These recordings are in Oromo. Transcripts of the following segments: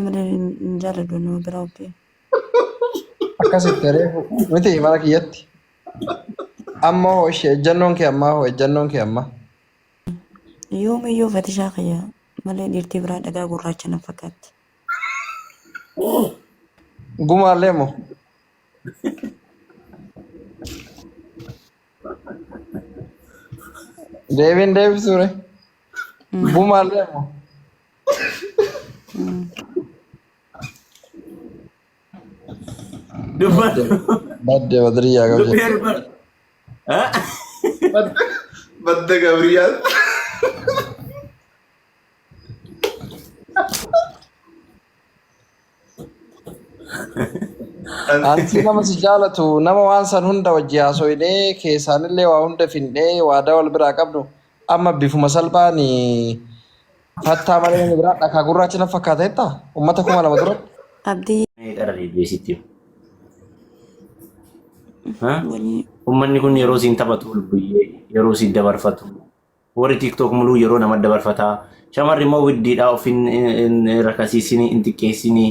Malee hin jaalladhu nama biraa obbee. Akkasitti reefu miti mana kiyyatti. Amma hoo ishee ejjannoon kee ammaa hoo ejjannoon kee ammaa. Yoomiyyuu fatishaa kiyya malee dhiirtii biraa dhagaa gurraacha na fakkaatti. Gumaallee moo? Deebiin deebisuure. Gumaallee moo? Dubbadhu. Badde badriyyaa qabu Dubbii jedhe. dubbadhu. Badda Gabriyaal. Anti nama si jaalatu nama waan san hunda wajji haasoynee keessaanillee waa hunda findhee waadaa wal biraa qabnu amma bifuma salphaan fattaa malee namni biraa dhakaa gurraacha na fakkaata jettaa ummata 2000 duratti. Abdii Mee qara deebi'ee sitti himu. Ha? walii Uummanni kun yeroo siin taphatu lubbuyyee yeroo siin dabarfatu Warri TikTok muluu yeroo nama dabarfata. Shamarri immoo widdiidha of hin rakasiisini hin xiqqeessini.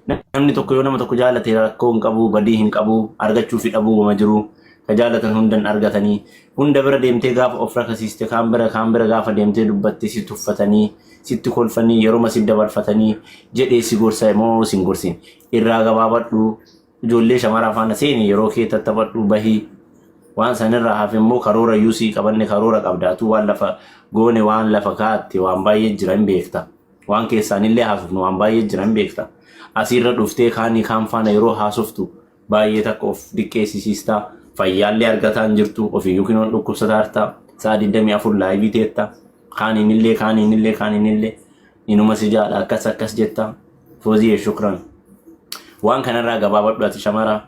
Namni tokko yoo nama tokko jaalate rakkoo hin qabu, badii hin qabu, argachuu fi dhabuu wama jiru. Ka jaalatan hundan argatanii. Hunda bira deemtee gaafa of rakasiiste kaan bira kaan bira gaafa deemtee dubbatte si tuffatanii, sitti kolfanii, yeroma si dabarfatanii jedhee si gorsa moo si hin gorsin. Irraa gabaabadhu. Ijoollee shamaraa faana seeni yeroo kee tattaphadhu bahi. Waan sanirraa hafe immoo karoora iyyuu sii qabanne karoora qabda. Atuu waan lafa goone waan lafa kaa'atte waan baay'ee jira hin beekta. Waan keessaanillee haasofnu waan baay'ee jira hin beekta. Asiirra dhuftee kaanii kaan faana yeroo haasoftu baay'ee takka of diqqeessisiista. Fayyaallee argataa hin jirtu. Ofiiyyuu kinoon dhukkubsataarta. Sa'a 24 laayivii teetta. Kaaniinillee kaaniinillee kaaniinillee inuma si jaadha akkas akkas jetta. Fooziyee shukran. Waan kanarraa gabaabadhu ati shamara.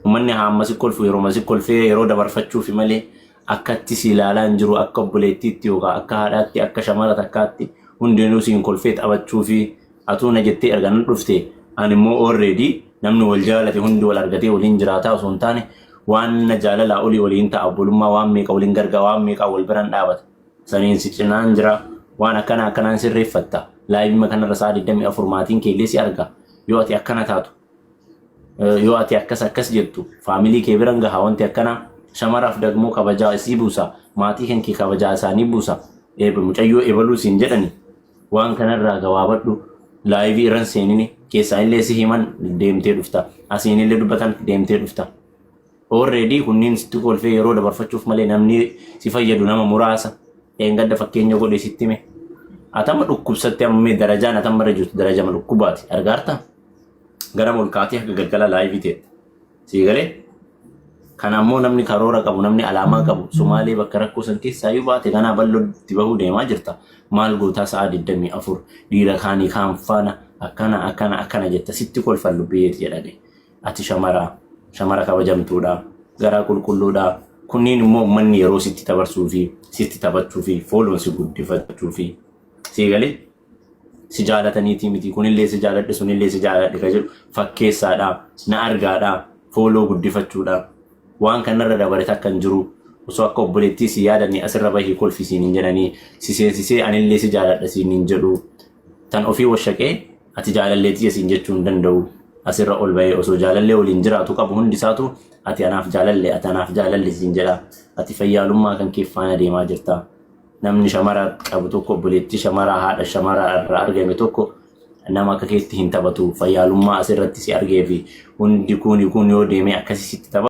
Uummanni haa amma si kolfu yeroo si kolfee yeroo dabarfachuufi malee akkatti si ilaalaa hin jiru akka obboleettiitti yookaan akka haadhaatti akka shamara takkaatti hundinuu siin kolfee taphachuufi atuu na jettee erga nan dhufte ani immoo already namni wal jaalate hundi wal argatee waliin jiraataa osoo hin taane waan na jaalalaa olii waliin ta'a obbolummaa waan meeqa waliin gargaa waan meeqaa wal biraan dhaabata. Saniin si cinaan jira. Waan akkana akkanaan sirreeffatta. Laayivima kanarra sa'a 24 maatiin kee illee si arga. Yoo ati akkana taatu, yoo ati akkas akkas jettu, faamilii kee biran gaha wanti akkanaa. Shamaraaf dagmoo kabajaa isii buusa. Maatii kan kee kabajaa isaanii buusa. Mucayyoo ebaluu siin jedhani. Waan kanarraa gabaabadhu. Laayivii irran seenini. Keessaa illee si himan deemtee dhufta. Asiin illee dubbatan deemtee dhufta. Already kunniin sitti kolfee yeroo dabarfachuuf malee namni si fayyadu nama muraasa. Dheengadda fakkeenya godhe sitti hime. Atama dhukkubsatte amma mee darajaan atamma irra jirtu darajama dhukkubaati. Argaarta? Ganama ol kaatee haga galgala laayivii teetta. Sii galee? Kana ammoo namni karoora qabu, namni alaamaa qabu, Somaalee bakka rakkoo san keessaa yoo baate ganaa bal'oo itti bahuu deemaa jirta. Maal gootaa sa'a 24 dhiira kaanii kaan faana akkana akkana akkana jetta sitti kolfan lubbiyeeti jedhame. Ati shamara, shamara kabajamtuudha, garaa qulqulluudha. Kunniin immoo ummanni yeroo sitti dabarsuu fi sitti taphachuu fi fooloon si guddifachuu fi sii galee si jaalataniitii miti kunillee si jaaladhe sunillee si jaaladhe ka jedhu fakkeessaadha na argaadha fooloo guddifachuudha waan kanarra dabare takka hin jiru osoo akka obboleettii si yaadanii asirra bahii kolfi siin hin jedhanii si seensisee anillee si jaaladha siin hin jedhu tan ofii washaqee ati jaalallee tiyya siin jechuu hin danda'u. Asirra ol bahee osoo jaalallee waliin jiraatu qabu hundi isaatu ati anaaf jaalalle ati anaaf jaalalle siin jedha. Ati fayyaalummaa kan kee faana deemaa jirta. Namni shamara qabu tokko obboleettii shamaraa haadha shamaraa irraa argame tokko nama akka keetti hin taphatu. Fayyaalummaa asirratti si argee fi hundi kun kun yoo deemee akkasii sitti taphatu.